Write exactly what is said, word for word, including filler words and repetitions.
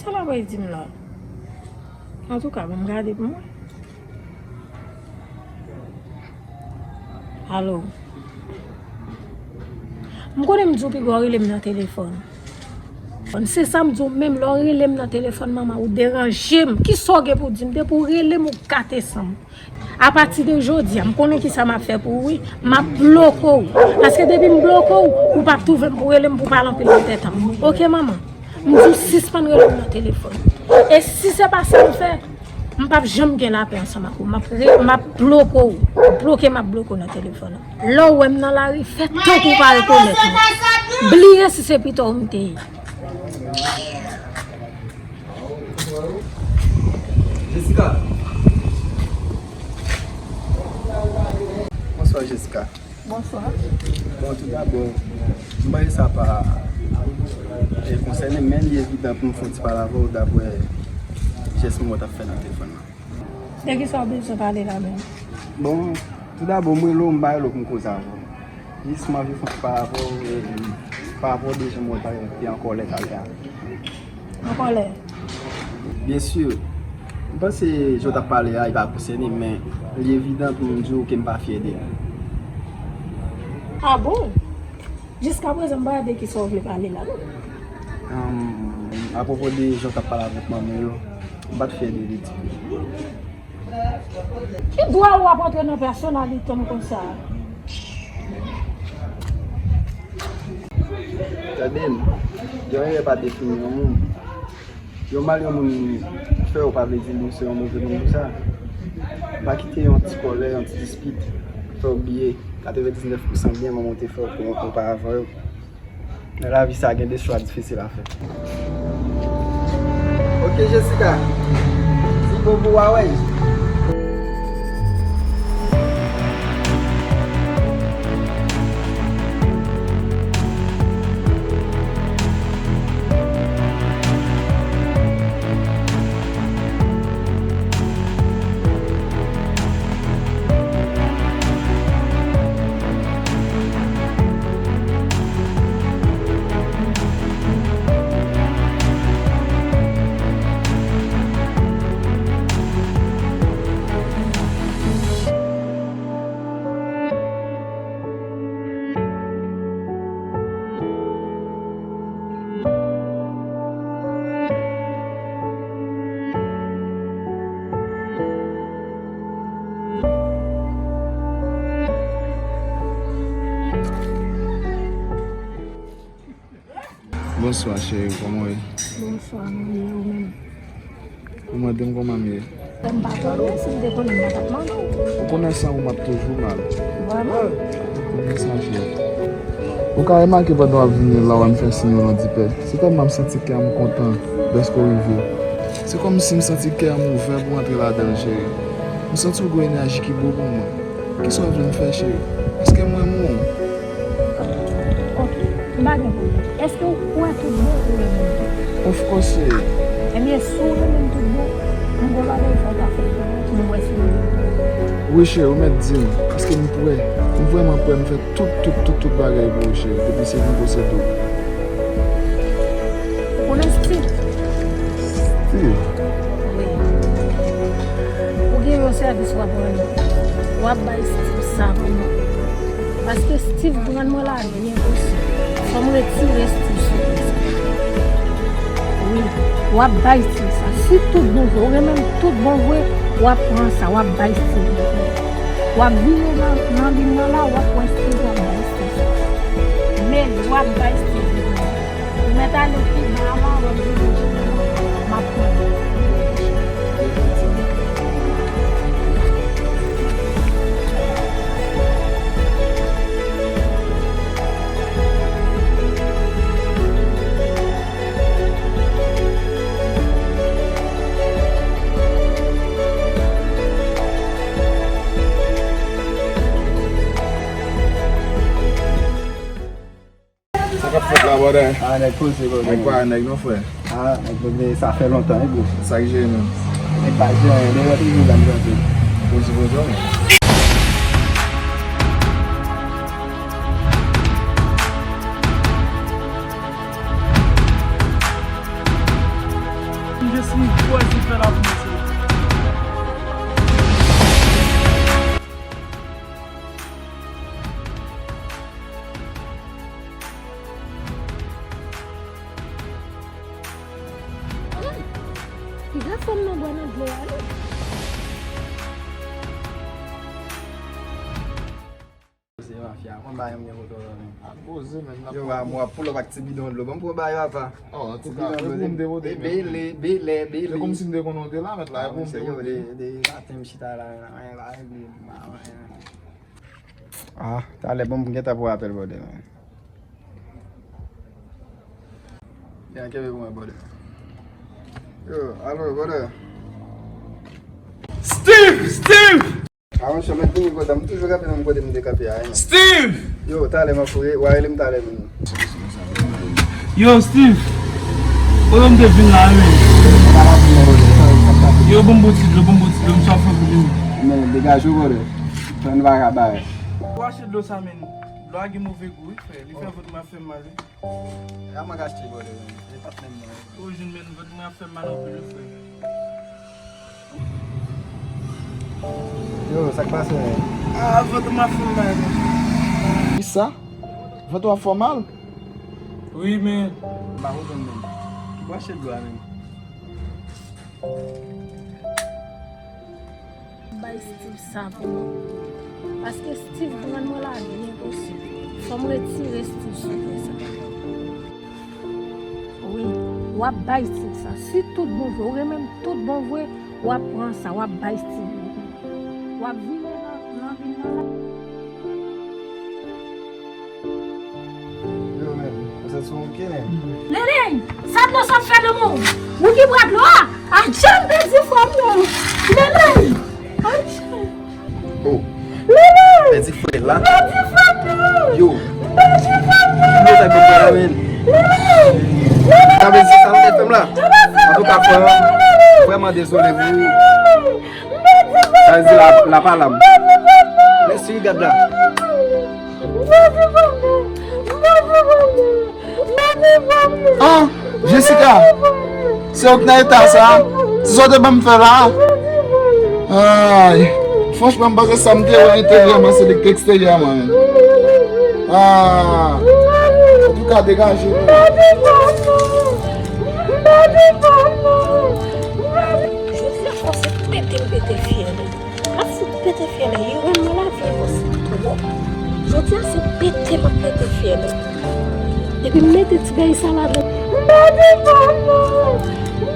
Sa l ap di m la? Antouka, ban m gade pou mwen. Alo. M konnen m di w piga w rele m nan telefòn. Se sa m di w menm, lè w rele m nan telefòn, manman, ou deranje m. Kisa w gen pou di m? Depi w rele m, ou gate san m. Apati de jodi a, m konnen kisa m ap fè pou ou, wi. M ap bloke w. Paske depi m bloke w, ou p ap twouve m pou rele m pou pale anpil nan tèt an. Oke, manman? M di w sispann rele m nan telefòn. E si se pa sa w fè, m p ap janm gen lapè ansanm ak ou. M ap re-, m ap bloke w. Bloke m ap bloke w nan telefòn nan. Lè w wè m nan lari, fè tankou w pa rekonèt mwen. Bliye si se pito w m te ye. Jessica. Bonswa, Jessica. Bonswa. Bon, tou dabò, m panse sa pa, e, konsène m, men li evidan pou m fè yon ti pale avè w daprè jès mwen w t ap fè nan telefòn nan. De kisa w bezwen pale la menm? Bon, tou dabò, m rele w, m pa rele w pou m koze avè w. Jis m anvi fè yon ti pale avè w, e, pa rapò de jan mwen te an kòlè talè a. An kòlè? Byen si. M panse jan w t ap pale a, li pa konsène m, men li evidan pou m di w ke m pa fyè de li. A bon? Jiskaprezan, m pa de kisa w vle pale la, non. Ahn, apwopo de jan w t ap pale avèk manman w yo, m pa t fyè de li ditou. Ki dwa w ap antre nan pèsonalite m konsa? Tande m, yon erè pa defini yon moun. Yon mal yon moun fè w pa vle di li se yon move moun pou sa. Pa kite yon ti kòlè, yon ti dispit fè w bliye katrevendiznèf pousan byen manman w te fè w pou yon, oparavan yo. Nan lavi sa, gen de chwa difisil a fè. Oke, Jessica. Si bon pou w a wè. Bonswa, cheri, kòman w ye? Bonswa, mwen byen, ou menm? Ou mande m kòman m ye? Lè m pa konnen, si m te konnen, m pa t ap mande w. Ou konnen san ou m ap toujou mal. Vrèman? Ou konnen sa, cheri. Ou ka remake pandan w ap vini la, w wè m fè siy yon lòt dipè. Se tèlman m santi kè m kontan dèske w rive. Se kòmsi m santi kè m ouvè pou antre ladan l, cheri. M santi w gen yon enèji ki bon pou mwen. Kisa w vle m fè, cheri? Èske m renmen w? Ok, m pa gen pwoblèm. Èske w kwè tout bon ou renmen m? Of course, cheri. Ebyen, si w renmen m tout bon, m gon bagay fò w ta fè pou mwen, pou m wè si w renmen m. Wi, cheri, ou mèt di m, paske m prè. M vrèman prè, m fè tout, tout, tout, tout bagay pou ou, cheri, depi se pou konsèy tou. Ou konnen Steve? Steve? Wi. Ou gen yon sèvis w ap rann mwen. W ap bay Steve sa pou mwen. Paske Steve rann mwen lage, li enposib. Fò m retire Steve sou plas. Wi, w ap bay Steve sa. Si tout bon vre, ou renmen m tout bon vre, w ap pran sa, w ap bay Steve li. W ap vire nan, nan liy nan la, w ap wè Steve, w ap bay Steve sa. Men, w ap bay Steve li. Ou mèt ale pi ba avan, w ap vire, m ap pran. Sa k ap fèt la, brother? Ah, nèg poze, bro. Nèg pa nèg non, frè. Ah, nèg poze, sa fè lontan, wi, bro. Sa k jere nou? Nèg pa jere anyen, nèg la toujou la, m kanpe. Poze, poze, man. Fanm nan bwè nan dlo a, wi. Se mafya, mwen ba yon mye kote w la, men. Ap poze, men, n ap Yo, wa, mwen ap pull up ak ti bidon dlo. Bon, pou ba yo apa. Oh, an tou ka, e pou m te vote, men. Bele, bele, bele. Se kòmsi m te konnen w te la, mèt la, e pou m te vote. Yo, de, de maten m chita la, men, anyen pa regle, mwen, anyen. Ah, talè, bon, m gentan pou apèl, brother, men. Gen kenbe pou mwen, brother. Yo, alo, brother. Steve! Steve! Ah, monchè, mwen vini kote m, toujou kanpe menm kote m te kanpe a, hein. Steve! Yo, talè m ap foure, w a rele m talè, men. Yo, Steve! Kote m te vin la, men? Yo, ban m bon ti dlo, ban m bon ti dlo, m swaf anpil, wi. Men, degaje w, brother. Fè n pa ka bare. Ou achte dlo sa, men. Dlo a gen move gou, wi, frè. Li fè vant mwen ap fè m mal, wi. E a mwen k achte, brother, men. E patnè m nan. Ou jwenn, men, vant mwen ap fè m mal anpil, wi, frè. Yo, sa k pase, men? Ah, vant mwen ap fè m mal, men. Kisa? Vant w ap fè w mal? Wi, men. M pa konprann, men. Ki bwache dlo a, men? Bay Steve sa pou mwen. Paske Steve rann mwen lavi enposib. Fò m retire Steve sou tè sa. Wi, w ap bay Steve sa. Si tout bon vre, ou renmen m tout bon vre, w ap pran sa, w ap bay Steve. W ap vire nan, nan vin nan la. Yo, men, ou sot sou yon kenèm. Leley, sa dlo sa ap fè nan men w? Ou ki bwè dlo a? Adje m pèdi fòm nan. Leley! Adje! Oh. Leley! Pèdi fòm la. Pèdi fòm nan. Yo. Pèdi fòm nan. Yo, sa k ap fè la, men? Leley! Leley! Sa vle di sa m te fè m la? Antouka, frè, vrèman dezole pou ou. Sa vle di la, la pa la. Mèsi, gad la. Ah, Jessica, se ou k nan eta sa? Se sa w te ban m fè la? Ay, franchman, m panse sa m te wè enteryèman, se li k te eksteryèman, men. Ah, antouka, degaje nou. Jodi a fò se pete m pete fyèl. M ap fout pete fyèl, yo rann mwen lavi enposib twòp. Jodi a se pete m ap pete fyèl. Epi m mete ti bèy sa ladan. M pa di fòm non. M